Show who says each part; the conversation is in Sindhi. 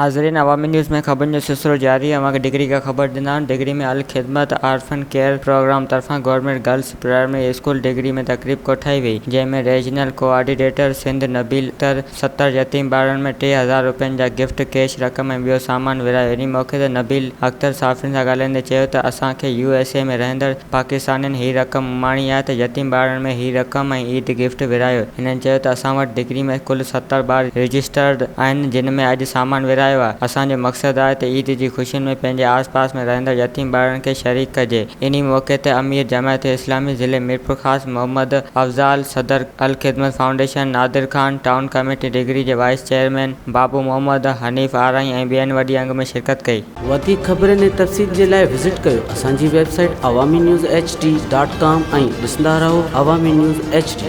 Speaker 1: ناظرين عوامي نيوز ۾ خبرن جو سلسلو جاري اوهان کي ڊگري کان خبر ڏيندا آهيون degree ۾ Alkhidmat orphan care programme طرفان government girls primary school Digri ۾ تقريب ڪوٺائي وئي جنهن ۾ ريجنل ڪوآرڊينيٽر سنڌ نبيل اختر 70 يتيم ٻارڙن ۾ 3000 روپين جا گفٽ ڪيش رقم ۽ ٻيو سامان ورهايو انهي موقعي تي نبيل اختر صحافين سان ڳالهائيندي چيو ته اسان کي يو ايس اي ۾ رهندڙ پاڪستانين هي رقم اماڻي آهي ته يتيم ٻارڙن ۾ هي رقم ۽ عيد گفٽ ورهايو هنن چيو ته اسان وٽ ڊگري ۾ ڪل 70 ٻار رجسٽرڊ آهن جن ۾ اڄ سامان ورهايو آهي، اسان جو مقصد آهي ته عيد جي خوشين ۾ پنهنجي آس پاس ۾ رهندڙ يتيم ٻارڙن کي شريڪ ڪجي. انهي موقعي تي امير جماعت اسلامي ضلعي ميرپورخاص محمد افضال، صدر Al Khidmat foundation Nadir Khan, town committee Digri جي وائيس چيئرمين بابو محمد حنيف آرائين ۽ ٻين وڏي انگ ۾ شرڪت ڪئي.
Speaker 2: وڌيڪ خبرن ۽ تفصيل جي لاء وزٽ ڪيو اسان جي website Awami news H D dot com ۽ ڏسندا رهو عوامي نيوز ايڇ ڊي.